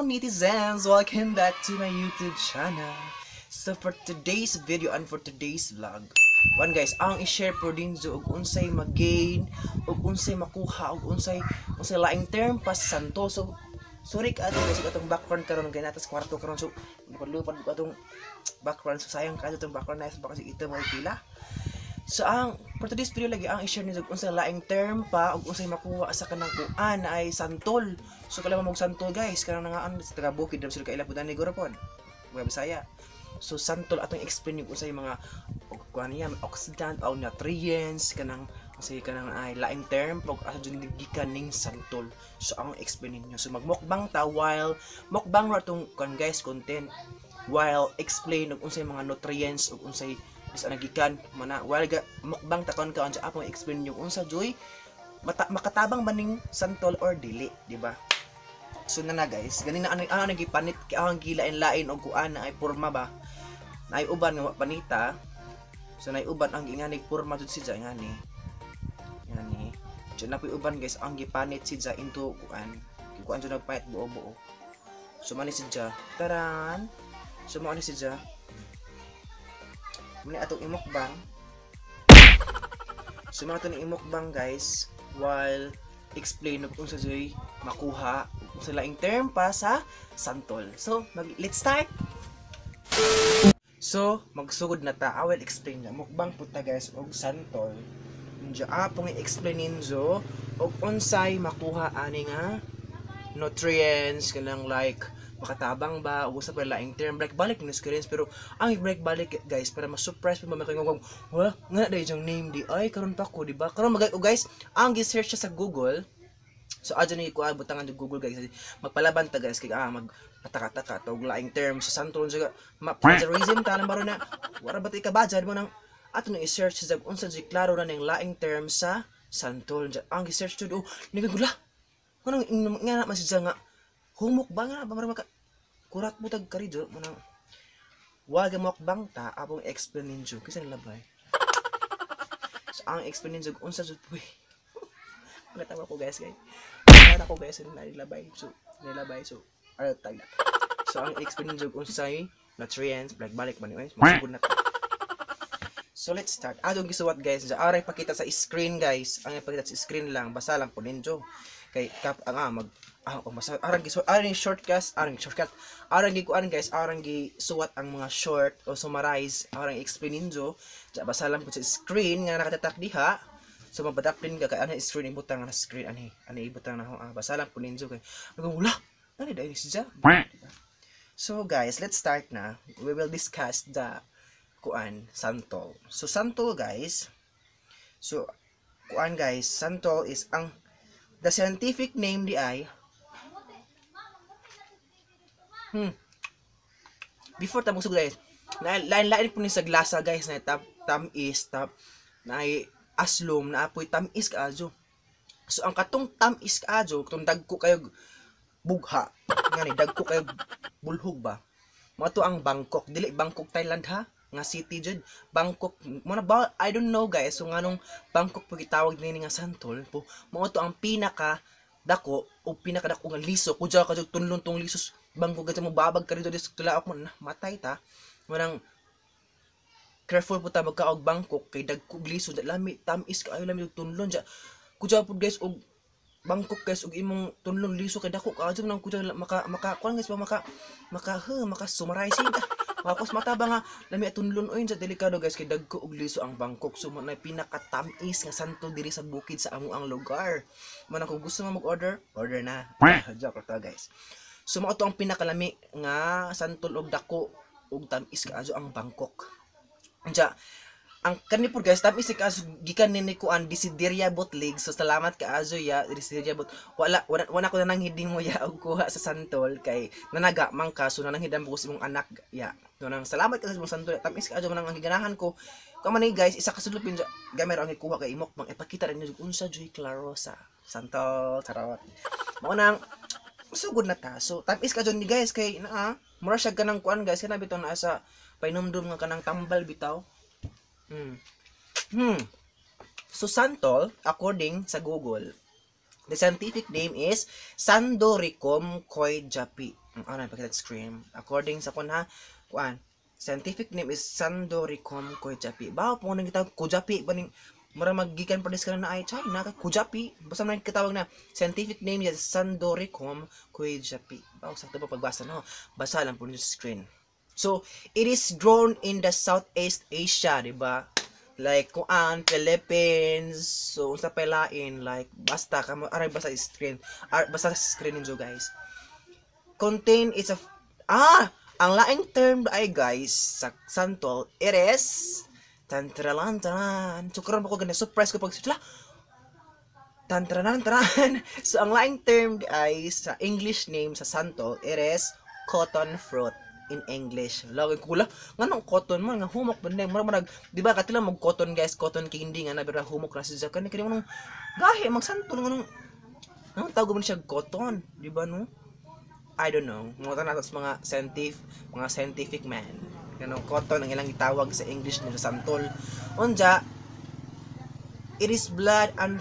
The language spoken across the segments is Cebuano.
Netizens! Welcome back to my YouTube channel. So for today's video and for today's vlog, one guys, ang i-share po din so og unsay mag-gain, og unsay makuha, og unsay laing term pa sa santol. So sorry ka ato guys, atong background karon kay natas kwarto karon, so lupad ko atong background, so sayang ka atong background na baka si ito mo pila. So ang for today's video lagi ang i-share ninyo unsay laing term pa ug unsay makuha sa kanang kuan ay santol. So kailangan mo santol guys, kanang nangaan sa taga bukid dam sila kaila pud ani guro pod. Mga Bisaya. So santol atong explain yung unsay mga og kuan niya oxidant o nutrients kanang unsay kanang ay laing term pag asa jud gikan ning santol. So ang explain ninyo. So magmukbang ta while mukbang ra tong kuan guys content while explain og unsay mga nutrients ug unsay bisa nagikan mana while ga mukbang takon ka unsa apong explain yung unsa joy mata, makatabang ba ning santol or dili, di ba? So na na guys, ganin na ano ano nagipanit kay ang gilain-lain og kuan na ay porma ba naay uban nga wa panita. So naay uban ang gingani porma jud siya ngani ngani. So na po'y uban guys ang gipanit siya into kuan kuan jud nagpahit buo-buo. So man ni siya taran. So mao ni siya muna atong imukbang. So mga ito imukbang guys while explain kung unsa joy makuha kung sa laing term pa sa santol. So mag let's start. So magsugod na ta. I will explain na mukbang pud ta guys og santol. Unja apong i-explain ninyo og unsay makuha ani nga nutrients kanang like makatabang ba o sa pa laing term break balik ni experience, pero ang break balik guys para ma-surprise pa ba kayo ngong wa nga dai yung name di ay karon pa ko, di ba? Karon mag oh, guys ang gi-search siya sa Google. So adyo ni ko butangan sa Google guys, magpalaban ta guys kay mag pataka-taka tog laing term sa santol siya ma plagiarism ta baro na wara ba ti kabadjad mo nang ato nang i-search sa unsa di klaro na ning laing term sa santol. Ang gi-search jud oh nigagula nganong nga na man siya nga humok ba nga ba maka kurat mo tag karijo mo nang wag mukbang ta apong explain ninyo kasi nilabay. So ang explain ninyo unsa jud puy natawa ko guys kay natawa ko guys nilabay, so nilabay, so ano tag. So ang explain ninyo unsay nutrients balik balik man ni magsugod na ta. So let's start. Adong gisuwat guys, aray pakita sa screen guys. Ang ipakita sa screen lang, basa lang po ninyo. Kay kap ang mag oh, basa arang gisuwat arang shortcut, arang shortcut. Arang gikuan guys, arang gisuwat ang mga short o summarize, arang explain ninyo. Ja basa lang po sa screen nga nakatatak diha. So mabadaplin ka kay ana screen ibutang na screen ani. Ani ibutang na basa lang po ninyo kay wala. Dali dai siya. So guys, let's start na. We will discuss the kuan santol. So santol guys. So kuan guys, santol is ang the scientific name di ay Before ta mosugod guys, lain-lain po ni sa glasa guys na tap tamis tap na ay aslom na apoy tamis kaayo. So ang katong tamis kaayo, katong dagko kayo bugha, ngani dagko kayo bulhog ba. Mao to ang Bangkok, dili Bangkok Thailand ha, nga city jud Bangkok mo na ba, I don't know guys. So nganong Bangkok po gitawag nini nga santol po, mao to ang pinaka dako o pinaka dako nga liso kudya ka jud tunlon tong lisos Bangkok mo babag ka dito sa tulaok mo na matay ta. Mo careful po ta magkaog Bangkok kay dagko liso lami tamis kaayo lami og tunlon ja kudya pud guys og Bangkok guys og imong tunlon liso kay dako kaayo nang kudya maka maka kuan guys ba maka maka he maka summarize ta. Makos mata ba nga lami atunlon oy sa delikado guys kay dagko og liso ang Bangkok. So mo na pinakatamis nga santol diri sa bukid sa amo ang lugar. Mo na kung gusto mo mag-order, order na. Joke to guys. So mao to ang pinakalami nga santol og dako og tamis kaayo ang Bangkok. Unsa ang kani po guys, tamis si kaayo gikan ni kuan Desideria Botlig. So salamat kaayo ya Desideria Bot. Wala wala, wala ko na nang hiding mo ya og kuha sa santol kay nanaga man ka, so nananghidan ko sa imong anak ya. So nang salamat ka sa imong santol, tamis kaayo man ang giganahan ko. Kamo ni guys, isa ka sulupin gamero ang ikuha kay imok bang ipakita rin ninyo unsa joy klaro sa santol charot. Mao nang sugod na ta. So tamis ka ni guys kay naa mura siya ganang kuan guys kana bitaw naa sa painomdom nga kanang tambal bitaw. So santol according sa Google, the scientific name is Sandoricum koijapi. Ano, pakita screen. According sa kun ha, kuan, scientific name is Sandoricum kojapi. Bawo po nang gitawag kojapi ba ning mura maggikan pa ka na ay China kay kojapi. Basta man kitawag na scientific name is Sandoricum kojapi. Bawo sakto ba pagbasa, no? Basa lang po ninyo sa screen. So, it is grown in the Southeast Asia, di ba? Like kuan, Philippines, so unsa pa lain, like basta kamo aray basta screen. Ar, basta sa screen ninyo, guys. Contain is a ang laing term ay, guys, sa santol, it is tantralan taran. So karon ko gana surprise ko pag sila tantralan taran. So ang laing term ay sa English name sa santol, it is cotton fruit in English. Lagi kula, nganong cotton man nga humok ba ni mura man, di ba katila mag cotton, guys, cotton candy nga na bira humok na siya kani kani manong gahi magsantol nganong tawag man siya cotton, di ba, no? I don't know. Mga nato sa mga scientific man. Kanang cotton ang ilang gitawag sa English nila santol. Unja, it is blood and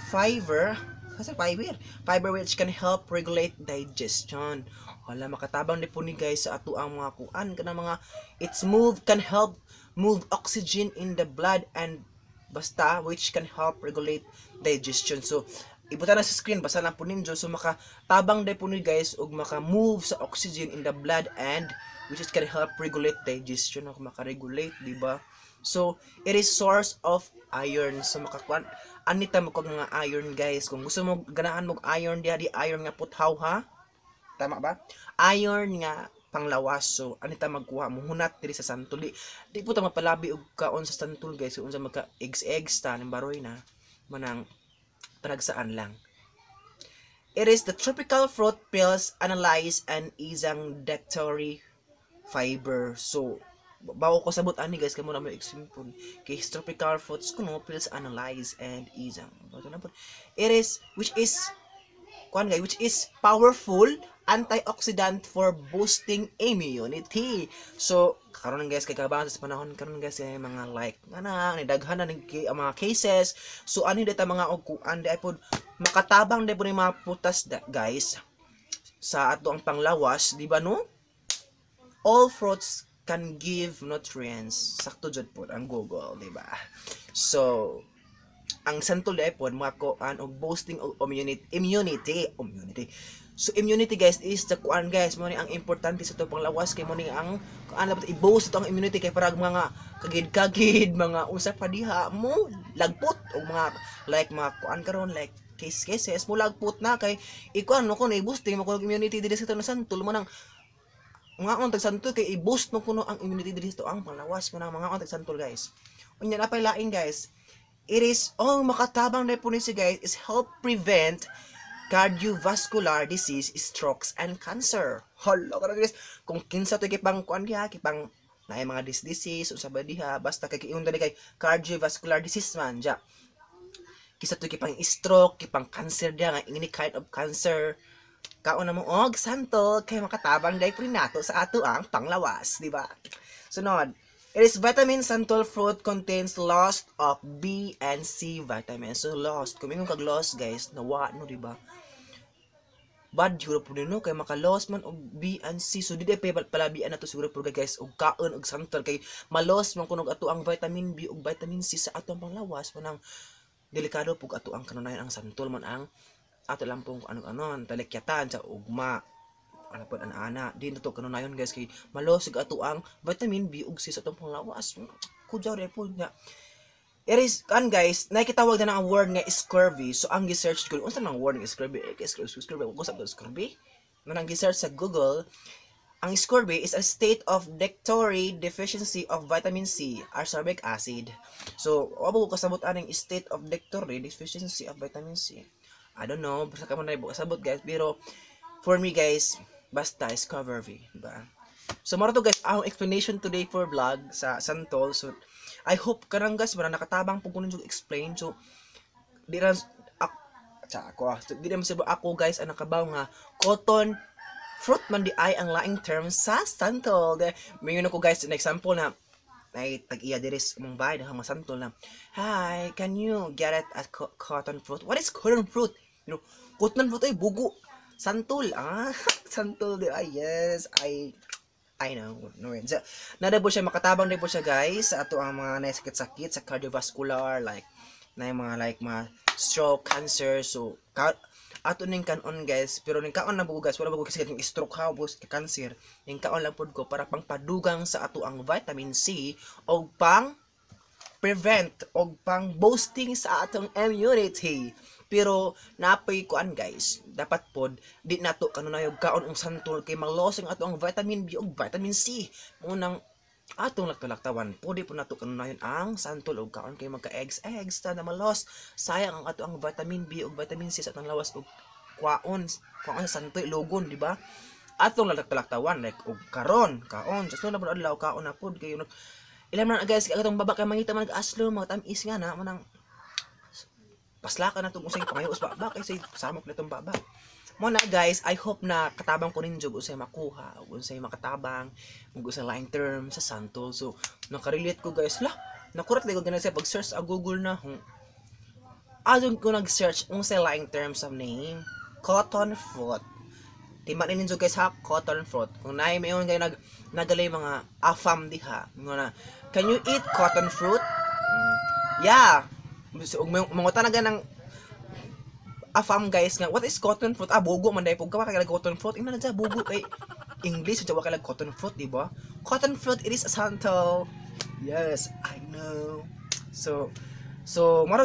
fiber, kasi fiber which can help regulate digestion. Wala makatabang ni po ni, guys, sa ato ang mga kuan kanang mga its move can help move oxygen in the blood and basta which can help regulate digestion. So ibuta na sa screen, basta lang po ninyo. So makatabang day po ni, guys, ug maka-move sa oxygen in the blood and which is can help regulate digestion o maka-regulate, di ba? So it is source of iron. So makakuan anita mo kog mga iron, guys. Kung gusto mo ganahan mo iron diha, di iron nga puthaw ha, tama ba? Iron nga panglawas. So anita magkuha mo hunat diri sa santol. Di po ta mapalabi og kaon sa santol, guys. Unsa magka eggs eggs ta ning baroy na manang panagsaan lang. It is the tropical fruit peels analyzed and isang dietary fiber. So, bawo ko sabot ani, guys, kamo na mo example. Kay tropical fruits kuno peels analyzed and isang. Bato na po. It is which is kuan, guys, which is powerful antioxidant for boosting immunity. So, karon, guys, kay kabahan sa panahon karon, guys, kay mga like nga ni daghan na ning ang mga cases. So ani dita mga og kuan di ay pod makatabang di po ni mga putas da, guys, sa ato ang panglawas, di ba, no? All fruits can give nutrients. Sakto jud po ang Google, di ba? So, ang santol di ay pod mga kuan og boosting og immunity. So immunity, guys, is the kuan, guys, mo ni ang importante sa ato panglawas kay mo ni ang kuan dapat i-boost ito ang immunity kay para mga kagid-kagid mga unsa pa diha mo lagpot og mga like mga kuan karon like case cases mo lagpot na kay ikuan mo kuno i-boosting mo kuno immunity diri sa na santol mo nang mga on tag santol kay i-boost mo kuno ang immunity diri sa ang panglawas mo nang mga on tag santol, guys. Unya na pay lain, guys. It is oh makatabang na po ni siya, guys, is help prevent cardiovascular disease, strokes, and cancer. Hala ka na, guys. Kung kinsa to kipang kuan diha, kipang naay mga disease, unsa ba diha, basta kay kiyon dali kay cardiovascular disease man ja. Kisa to kipang stroke, kipang cancer diha nga any kind of cancer. Kaon na mo og santol kay makatabang dai po nato sa ato ang panglawas, di ba? Sunod, it is vitamin santol fruit contains lots of B and C vitamins. So lost, kung ingon kag lost, guys, nawa no, di ba? Bad siguro po no kay maka-loss man og B and C. So di pa palabian na to siguro po, guys, og kaon og santol kay malos man kunog ato ang vitamin B ug vitamin C sa atong panglawas man ang delikado pug ato ang kanunayan. Ang santol man ang ato lang pong ano-ano talikyatan sa ugma ano po ana di na to kanunayon, guys, kay malos ug ato ang vitamin B ug C sa atong panglawas. Kudyaw re po nga. It is kan, guys, nakitawag na ang word nga scurvy. So ang gi-search ko, unsa nang word nga scurvy? Eh, scurvy, scurvy, ko sa scurvy. Nang gi-search sa Google, ang scurvy is a state of dietary deficiency of vitamin C, ascorbic acid. So, wa ko kasabot aning state of dietary deficiency of vitamin C. I don't know, basta kamo na kasabot, guys, pero for me, guys, basta scurvy, ba? So mao to, guys, ang explanation today for vlog sa Santol. So I hope karang, guys, wala nakatabang po kuno explain. So di ra ako, ako ah. So, di ra ako, guys, ang nakabaw nga cotton fruit man di ay ang laing term sa santol. Mayon ko, guys, an example na ay tag-iya diri sa among bahay mga santol na, "Hi, can you get it at cotton fruit?" "What is cotton fruit?" Cotton fruit ay bugo. Santol, ah, santol di ba? Yes, I know, no worries. So, nada po siya, makatabang din po siya, guys, sa ato ang mga nasakit-sakit sa cardiovascular, like, na yung mga like mga stroke, cancer, so, ato ning kanon, guys, pero ning kaon na bugo, guys, wala bugo kasi yung stroke ha, bus cancer, ning kaon lang pud ko para pang padugang sa ato ang vitamin C o pang prevent og pang boosting sa atong immunity. Pero napoy kuan, guys, dapat pod di nato kanunay og kaon og santol kay malos ang ato ang vitamin B ug vitamin C. Mo nang atong laktalaktawan, pwede po nato kanunayon ang santol og kaon kay magka eggs eggs ta na malos. Sayang ang ato ang vitamin B ug vitamin C sa atong lawas og kwaon kwaon sa santol logon, di ba? Atong laktalaktawan like og karon kaon sa sunod na adlaw kaon na pod kayo nag ilan man, guys, kay atong baba kay mangita man aslo mga tamis nga na mo nang paslakan na itong usay pangayos ba kay say samok na itong baba mo na, guys. I hope na katabang ko ninyo ug unsay makuha ug unsay makatabang ug unsay laing term sa santol. So nakarelate ko, guys, lah nakurat lagi ko ganun sa pag search sa Google na kung adon ko nag-search unsay laing term sa name cotton fruit. Tima ni ninyo, guys, ha, cotton fruit. Kung naay mayon kayo nag nagalay mga afam diha nga na, "Can you eat cotton fruit?" Yeah. So, ug mangutan na ganang afam, guys, nga, "What is cotton fruit?" Ah, bugo man dahil ka kay cotton fruit. Ina na dyan, bugo kay English dyan kay cotton fruit, di ba? Cotton fruit, it is a santol. Yes, I know. So mara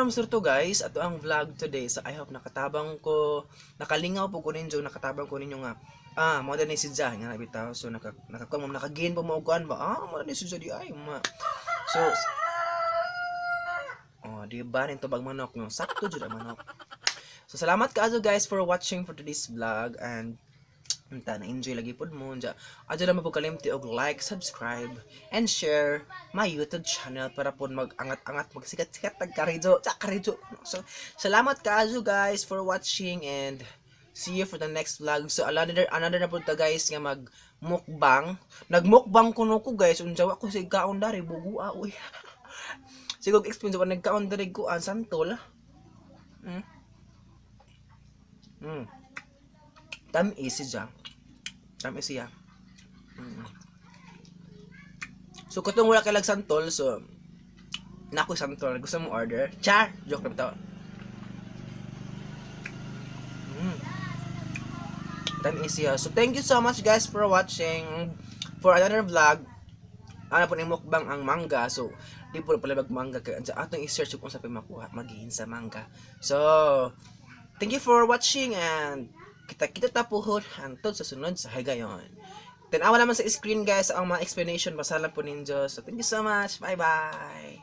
mo to, guys, ato ang vlog today. So I hope nakatabang ko, nakalingaw po ko ninyo, nakatabang ko ninyo nga ah, mo ni si Jah nga bitaw. So naka naka naka-gain pa mo kuan ba? Ah, mo ni si Jah di ay ma. So oh, di ba ning tubag manok no? Sakto jud ang manok. So salamat kaayo, guys, for watching for today's vlog and unta na enjoy lagi pod mo unja. Adyo lang mo kalimti og like, subscribe and share my YouTube channel para pod mag-angat-angat, magsikat-sikat tag karijo, tsa karijo. So salamat kaayo, guys, for watching and see you for the next vlog. So another na pud ta, guys, nga mag mukbang. Nagmukbang kuno ko, guys, unja wa ko sig kaon dari bugo ah uy. Siguro explain sa nagkaon dari ko ang santol. Tamis siya. Tamis siya. So katong wala kay santol, so nako santol, gusto mo order? Char, joke lang to. Tamis siya. So thank you so much, guys, for watching for another vlog. Ano po ni mukbang ang mangga. So di po pala mag mangga kay sa atong i-search kung sa makuha magihin sa mangga. So thank you for watching and kita-kita ta puhon hantod sa sunod sa higayon. Tanawa naman sa screen, guys, ang mga explanation, basa lang po ninyo. So thank you so much. Bye bye.